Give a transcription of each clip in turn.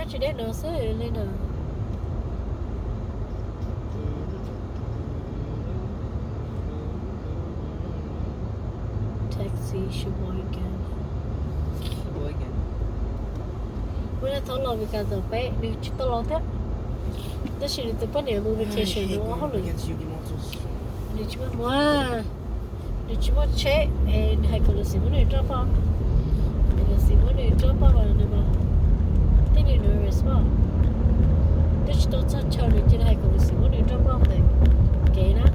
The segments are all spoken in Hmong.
Tsis deb no xwb li na. Taxi Sheboygan. Kuv thov los Meskas txog peb, nws tsis tau los thiab. Tab sis nws tus poj niam mus vacation nws ua hauj lwm. Nws tsis muaj, nws tsis muaj tsheb es nws hais kom Lucy muab nws roj poj. Lucy muab nws roj poj mas nws mas tej niag nervous poj. Twb tsis tau txog chaw nws cia li hais kom Lucy muab nws roj poj ntawm kev na.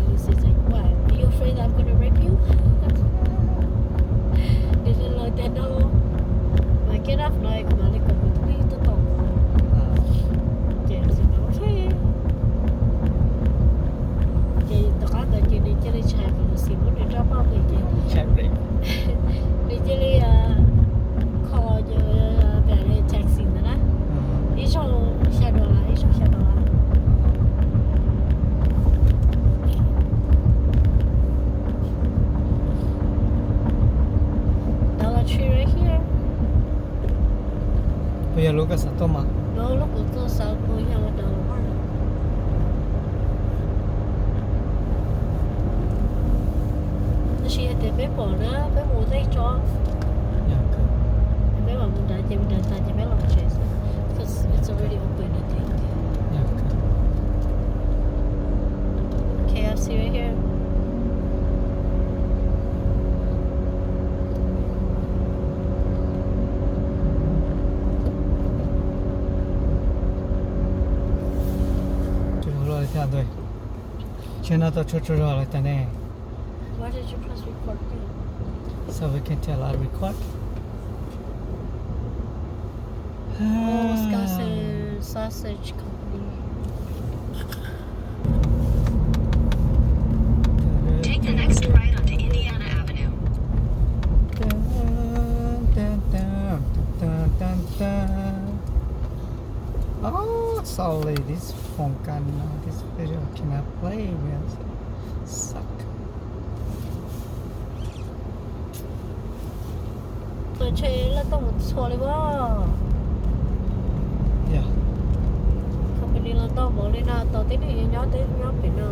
Lucy said, "What? Are you afraid that I'm gonna rape you?" Nws li lawv tias no, mas get off no kuv mam li kom kuv tus phooj ywg tuaj tos. Ces Lucy tias, "Ok." Ces tom qab ntawd ces nws cia li tsis hais kom Lucy muab nws roj poj ntawm kev. Nws cia li kho pem li taxi ntawd na. Ib zaug xya dollar, ib zaug xya dollar. Dollar Tree right here. Puas yog lub koj xav tuaj mas? No, lub kuv tuaj xav puas yog Dollar Mart. Tab sis yog tias peb pom na, peb mus tej tso. Peb mam mus nrad ces mus nrad tas ces peb los tsev xwb. 'Cause it's already open, I think. Okay, I'll see you right here. Tsis no tau tshua tsaug zog los cas ne? Why did you press record again? So we can tell our record. Oh, Wisconsin Sausage Company. Take the next right onto Indiana Avenue. Oh, sorry, this phone cannot, this video cannot play with. Suck. Tus ntshe laj tau mus txhua li as. Company los tau npaum li no, tau tib neeg nyob teb nyob pem no.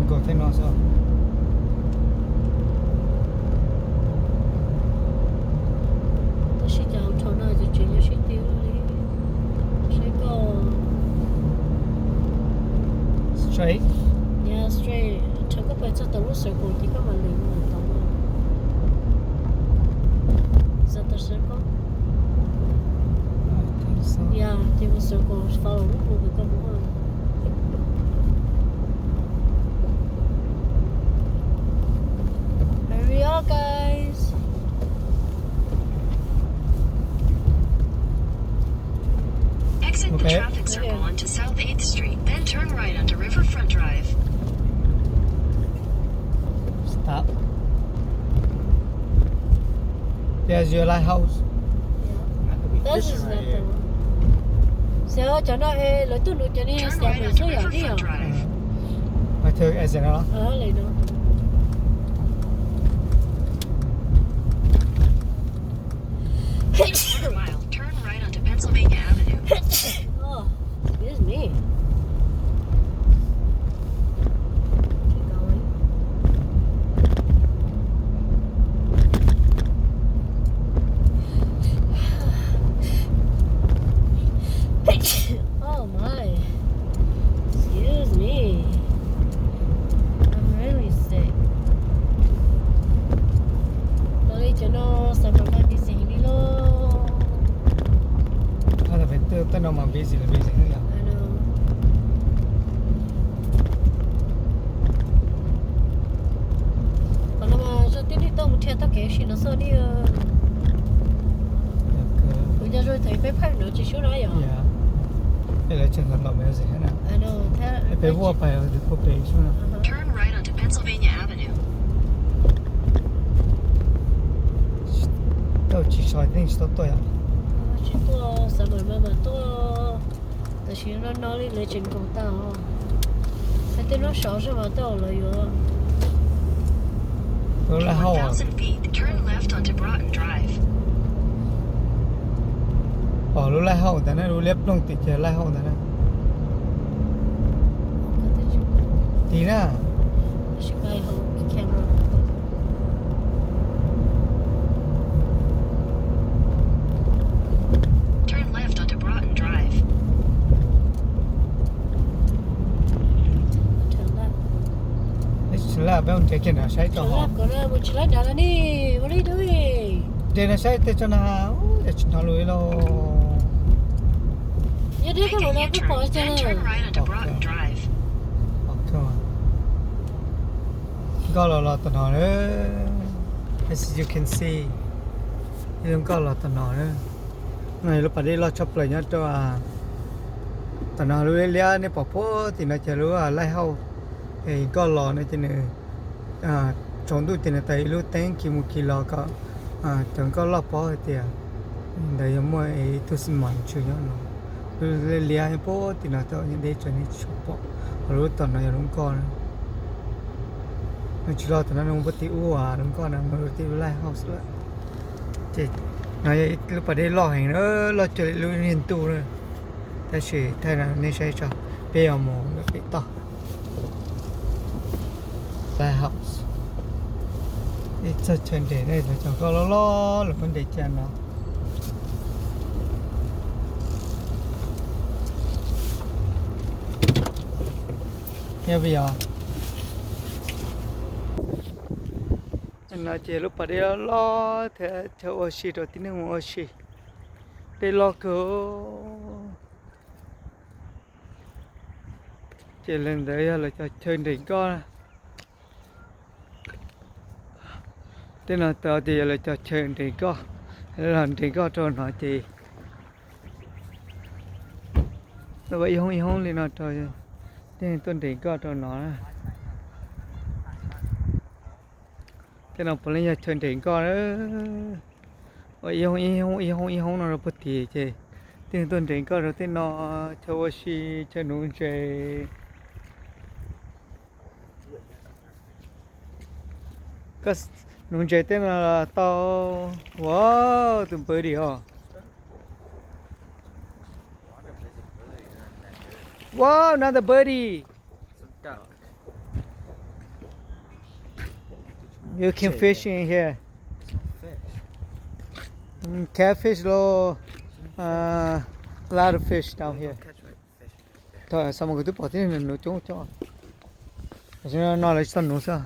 Nkaus tej no xwb. Tab sis cov hotels no ces tseem nyob sib twv li. Saib koj. Straight? Yeah, straight. Rau koj pais txog tom lub circle ces koj mam lwm mus tod. Txog tom circle. I think so. Yeah, ces mus circle, follow lub mus koj mus. Hurry up, guys. Exit the traffic circle onto South eighth Street, then turn right onto Riverfront Drive. Stop. There's your lighthouse. Xyov cov no es lawv tuaj nuv cov niag scammers xwb yom, nej yom? Qhov twg exit no? Turn right onto Pennsylvania Avenue. Oh, excuse me. Keep going. Oh my. Excuse me. I'm really sick. Ua li cov no xav kom nqa tis xis li lauj. Tej no mas busy los busy yom. Qhov no mas zoo tib neeg tuaj mus dhia txoj kev sim no xwb ne. Kuv nco zoo thaum peb phaij no tsis sub no yom. Peb lawv tseem ntaus music na. Peb vuaj pais tus puag pem sub no. Turn right onto Pennsylvania Avenue. Tau tsis so, tsis tau tuaj yom. Tsis tuaj, xav mas mas mas tuaj. Tam sim no no li lawv tseem nkaum tag os. Hais tej lub sov zog mas tej zaum lawv yuav, Lub laj hauj. Pom lub laj hauj ntawd na, lub liab ploog tim ces laj hauj ntawd na. Tiv na. Peb mus nrhiav kiag nrad saib tau hov. Nrhiav nrad saib tej tso na, yog tsis hnov lus li lauj. Nkoj los los tom no na. As you can see, ib lub nkoj los tom no na. No yog lub pas dej loj tshaj plaws nyob rau tom no. Lub liab liab nej pom puag tim no ces lub laj hauj. Es nkoj los no ces nws tsaus ntuj ces nws taws ib lub teeb kis mus kis los kom cov nkoj loj paub hais tias ntawd yog muaj ib tug xi mas ntsws nyob no. Lub liab liab nyob puag tim no tau nyob deb tsawv nej tsis tshua pom. Ho lub tom no yog lub nkoj na. Nws tsis los tom no, nws mus puag tim ub, lub nkoj no mus tim lub laj hauj xwb lawm. Ces no yog ib lub pas dej loj heev na, loj cuag li lub niag ntuj na. Tab sis thaij no nej saib tso, peb yuav mus lawm pem toj. Lighthouse. Ib txog chaw nres ne, lawv cov nkoj loj loj lawv muab nres cia no. Nyob peb yog no ces lub pas dej loj loj thiab chaw ua si rau tib neeg mus ua si. Dej loj kawg. Ces lawv ntawd yog lawv cov chaw nres nkoj. Tej no tau tias yog lawv cov chaw nres nkoj, los nres nkoj rau no ces ua ib hoob ib hoob li no rau tej tuaj nres nkoj rau no. Tej no puav leej yog chaw nres nkoj. Ua ib hoob ib hoob ib hoob ib hoob no rau puag tim ces tej tuaj nres nkoj rau tej no, chaw ua si, chaw nuv ntses. Koj nuv ntses tej no tau. Wow, tus birdie os. Wow, another birdie. You can fish in here. Mm, catfish lo, uh, a lot of fish down here. Thaum xav mas kuv twb pom tib neeg nuv coob coob. Tam sim no lawv tsis tau nuv xwb.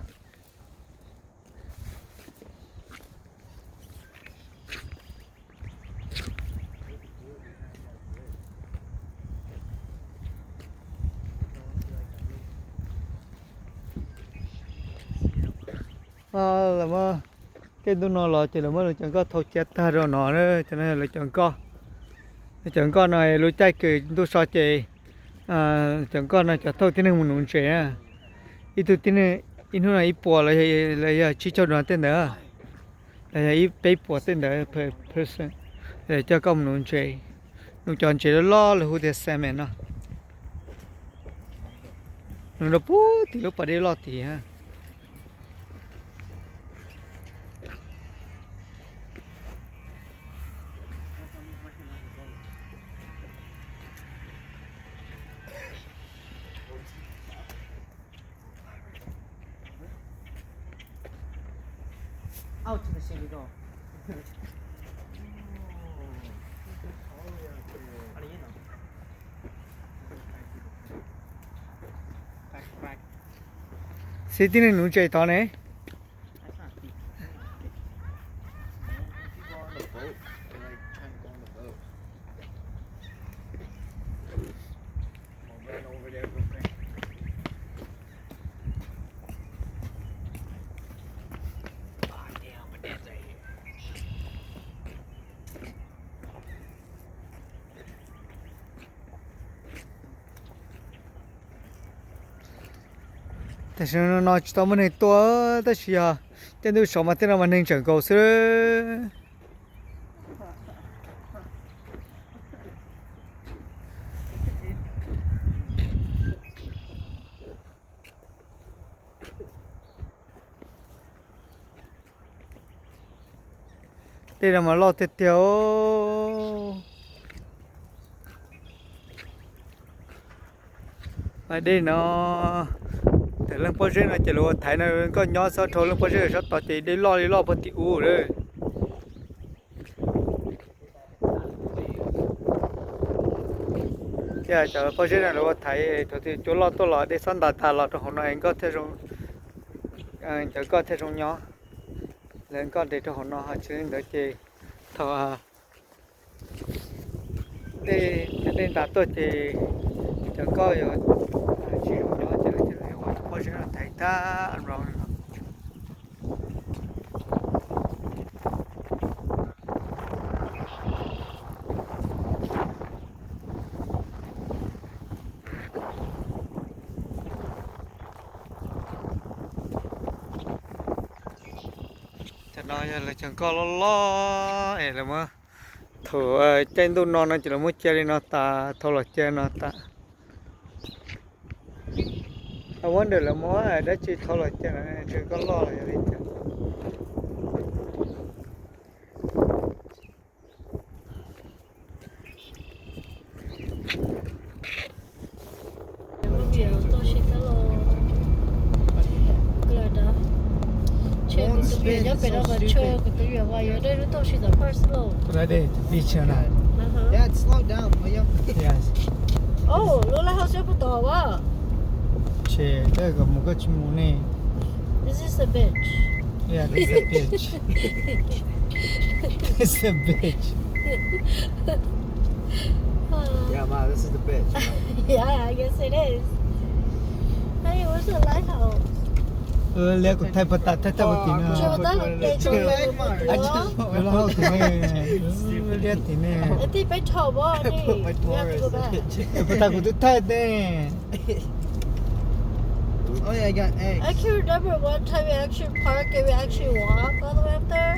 Lawv muab, tej ntuj no los ces lawv muab lawv cov nkoj thau cia tag rau no na, cov no yog lawv cov nkoj. Lawv cov nkoj no lub caij kws ntuj so ces cov nkoj no cov thauj tib neeg mus nuv ntses na. Ib tug tib neeg, ib hnub no ib puas los yog tsib caug dollar tej ntawd, los yog ib peb puas tej ntawd per person, coj koj mus nuv ntses. Nuv cov ntses loj loj lawv hu tias salmon no. Nuv rau puag tim lub pas dej loj tid. Xib tib neeg nuv ntses tod ne. Tam sim no tsis tau muaj neeg tuaj, tab sis yog caij ntuj sov mas tej no mas neeg tseem nkaus xwb. Dej no mas loj tiag tiag. Dej no, tam leej pob zeb no ces lawv ua thaiv no, nkoj nyob xob dhau leej pob zeb sab tod ces dej loj li loj puag tim ub lawm. Thiab cov pob zeb no lawv ua thaiv, thaum twg cua loj tuaj los dej xob ntas tas los rau hauv no es nkoj thiaj zoo, cov nkoj thiaj zoo nyob. Lawv nkoj nres rau hauv no, ho tsis li ntawd ces thaum dej ntas tuaj ces cov nkoj yuav tsis zoo nyob ces lawv cia li ua pob zeb no thaiv tag nrho li no. Cov no yog lawv cov nkoj loj loj es lawv muab, thaum caij ntuj no no ces lawv muab cia li no tas, thau los cia no tas. I wonder lawv muab dab tsi thau los cia no, ntshe nkoj loj los yog li cas. Tsheb kuv tus me nyuam nyob pem no mas tsheb kuv tus me nyuam mas yog dej lub toj si tam paj xwb lauj. Dej pij tsheb na. Dad, slow down, will you? Yes. Oh, lub laj hauj siab puag tod as. Tsheb, koj mus koj tsis mus ne. This is the beach. Yeah, this is the beach. It's a beach. Yeah, Ma, this is the beach. Yeah, I guess it is. Hey, where's the lighthouse? Liab kuv thaij puag ta, thaij thaij puag tim no. Tsis muaj tab lus ke tso. Lub laj hauj tim ne, liab tim ne. Tij peb thaum bo ni. Puag ta kuv twb thaij ne. Oh yeah, I got eggs. I can't remember one time we actually park and we actually walk all the way up there.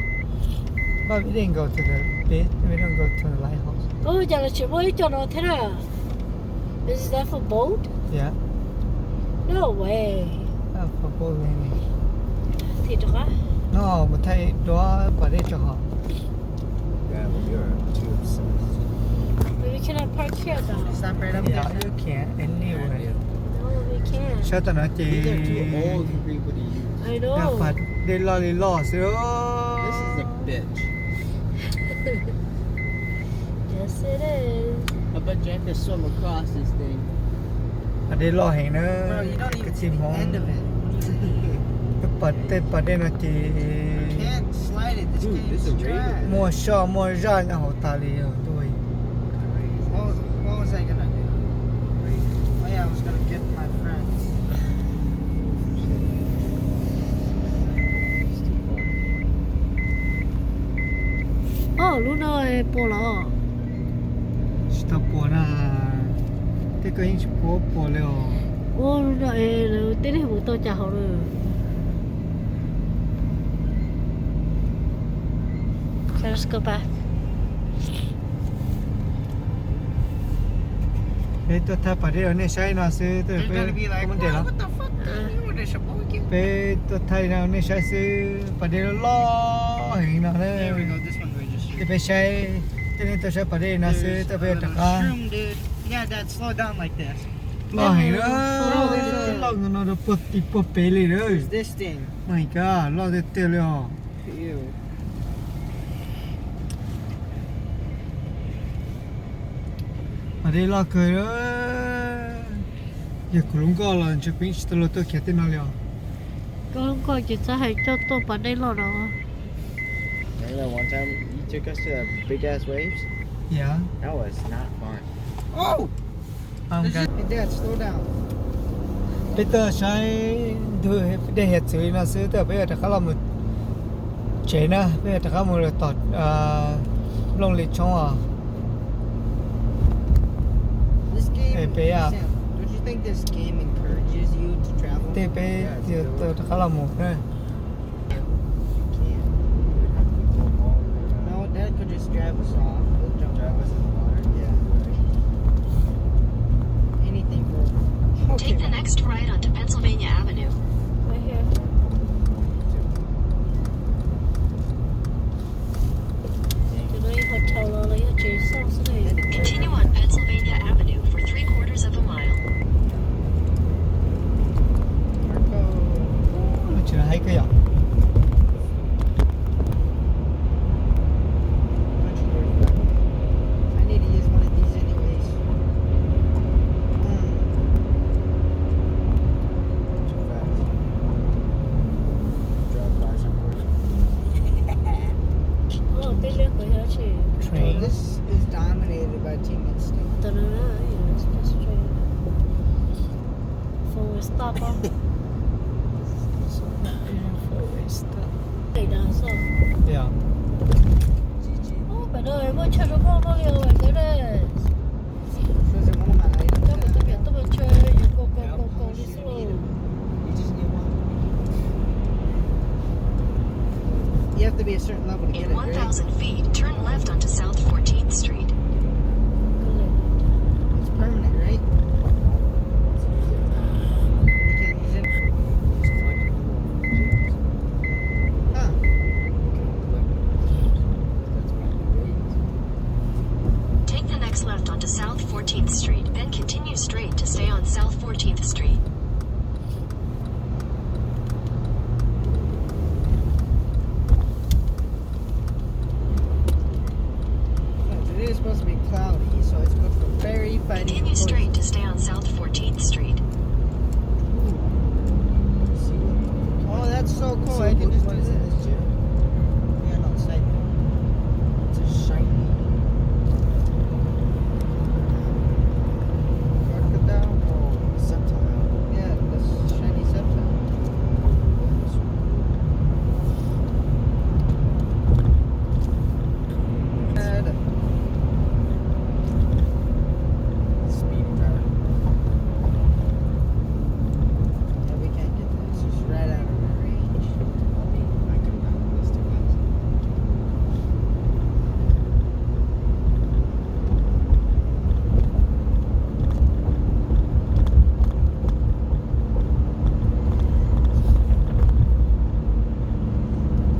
But we didn't go to the beach. We didn't go to the lighthouse. Ua cas los tsis muaj ib co no thiab na? Is that for boat? Yeah. No way. That for boat landing. Thiaj rov qab. No, mus thaij duab pas dej tso hov. Yeah, but you are too obsessed. But we cannot park here though. Stop right up there. Yeah, you can anywhere. No, we can't. Sab tom no ces I know. Pas dej loj li loj xwb. This is a bitch. Yes, it is. I bet you have to swim across this thing. Pas dej loj heev na. Kwv tij Hmoob. Tej pas dej no ces muaj soj muaj zaj nyob hauv tas li os. Ob, lub no puas los? Tsis tau puas na. Tej koj yeej tsis paub puas li os. Ua lub no es lawv tej neeg mus tau cas hauv lawm. Let's go back. Peb tuaj thaij pas dej rau nej saib no xwb, peb muab nres los. Peb tuaj thaij no nej saib xwb, pas dej loj heev no na. Ces peb saib, tej neeg tuaj saib pas dej no xwb, tej peb yuav rov qab. Loj heev na, loj no rau puag tim puag pem li na. Mas ka loj tiag tiag li os. Pas dej loj kawg. Yog kuv lub nkoj los ntshe kuv yeej tsis tau luag tuaj khiav tej no li os. Koj lub nkoj ces txhob hais coj tuaj pas dej loj no. Remember that one time you took us to the big ass waves? Yeah. That was not fun. Peb tuaj saib ntug dej hiav txwv li no xwb, twb peb yuav rov qab los mus tsev na, peb yuav rov qab mus tom Nplooj Lis Tshoob os. Es peb, tej peb yuav rov qab los mus na. Take the next right onto Pennsylvania Avenue. Right here. Tej liaj qhov yog tsis. Train. This is dominated by Team Instinct. Four way stop. Four way stop. Pem no muaj chaw zoo nkauj no li os. Coj kuv tus niam tuaj mus chaw kaus kaus kaus kaus li xwb lauj. You have to be a certain level to get it, right? In one thousand feet, turn left onto South fourteenth Street. It's permanent, right? You can't use it. Huh. Take the next left onto South fourteenth Street, then continue straight to stay on South fourteenth Street. Today is supposed to be cloudy, so it's good for berry fighting. Continue straight to stay on South fourteenth Street. Oh, that's so cool. I can just do this. Yeah, no, it's like, it's a shiny crocodile or reptile. Yeah, the shiny reptile. Speed car. Yeah, we can't get that. It's just right out of our range. I'll be, I could have gotten this too fast.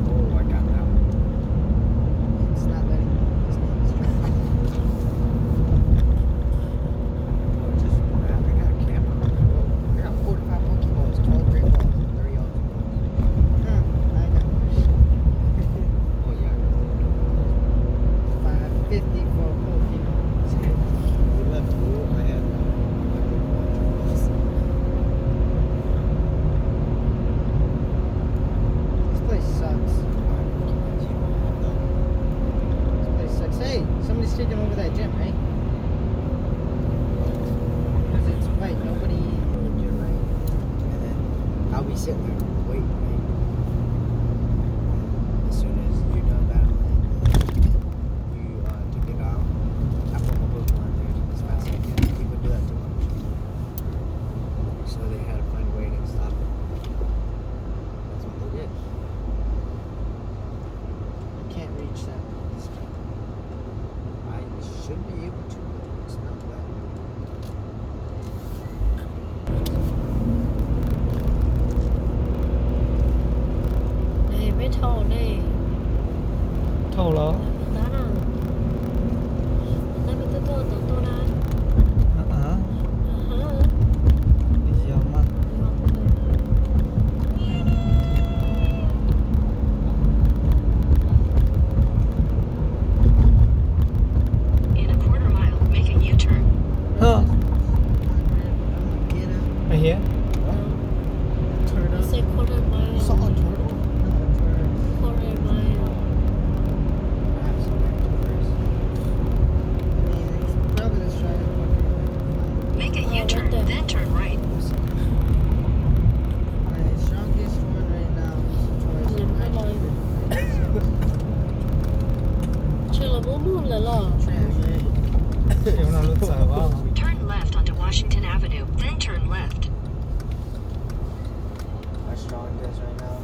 Oh, I got that one. It's not letting me. It's not. Just, I got a camper. I got forty-five Pokeballs, twelve Great Balls, and thirty Ultra Balls. Hmm, I know. Oh, yeah. Five fifty for Pokemon. We left blue. I had, uh, This place sucks. This place sucks. Hey, somebody's taking over that gym, right? 'Cause it's white, nobody in the gym, right? And then I'll be sitting there waiting, right? As soon as you're done battling, you, uh, took it out. I put my Pokemon there as fast as I can. People do that too much. So they had to find a way to stop it. That's what they did. I can't reach that. I should be able to, but it's not letting me. Peb dhau ne. Dhau los? Tab no. Tab no tuaj tuaj tuaj tuaj na. Aha. Aha. Yog mas. In a quarter mile, make a U-turn. Huh. Right here? Turtle. It's a quarter mile. You saw a turtle? Quarter mile. Make a U-turn, then turn right. Tsis los muaj muag lawm los. Turn left onto Washington Avenue, then turn left. Our strongest right now.